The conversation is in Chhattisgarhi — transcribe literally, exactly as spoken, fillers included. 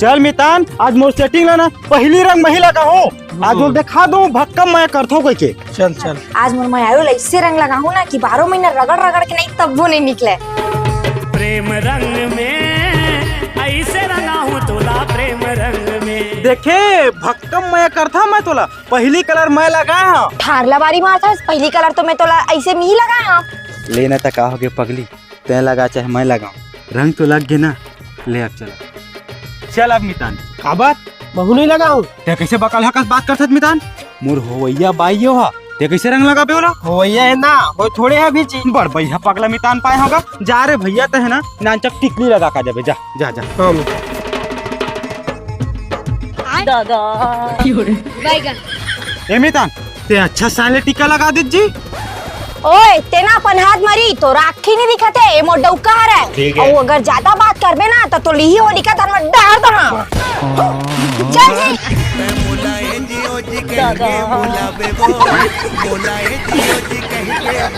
चल मितान, आज मोर सेटिंग ला ना पहिली रंग मही लगाहूं। आज मोर देखा दूं भक्कम मैं करथों कहिके। चल, चल। आज मोर मैं आयो ला ऐसे रंग लगाहूं ना कि बारह महीना रगड़ रगड़ के नहीं तब्बो नहीं निकले। प्रेम रंग में ऐसे रंगाहूं तोला प्रेम रंग में। देखे भक्कम मैं करथा मैं तोला, पहिली कलर मैं लगाए हंव। ठार ला बारी मारथस, पहिली कलर तो मैं तोला ऐसे मिही लगाए हंव। लेना त का होगे पगली, तैं लगा चाहे मैं लगाऊं, रंग तो लग गे ना। ले अब चला। चल अब मितान। काबर? महू नहीं लगाऊं। तैं कैसे बकलहा कस बात करथस मितान? मोर होवैया बाई यो हा, तैं कैसे रंग लगाबे ओला? होवैया है ना, वो थोड़े है भी जी। बड़ बइहा पगला मितान पाए होगा। जा रे भैया, तैं है ना नानचक टिकली लगा का जाबे, जा, जा, जा। हम। दादा। ए मितान, तैं अच्छा साले टीका लगा दे जी। ओए, तैं ना अपन हाथ मारी, तोर आँखी नहीं दिखत हे, ए मोर डउका हरे। ठीक है। अउ अगर ज्यादा बात करबे ना, त तोर लिही हो दिखत हर मैं डार दहा। चल जी। दादा।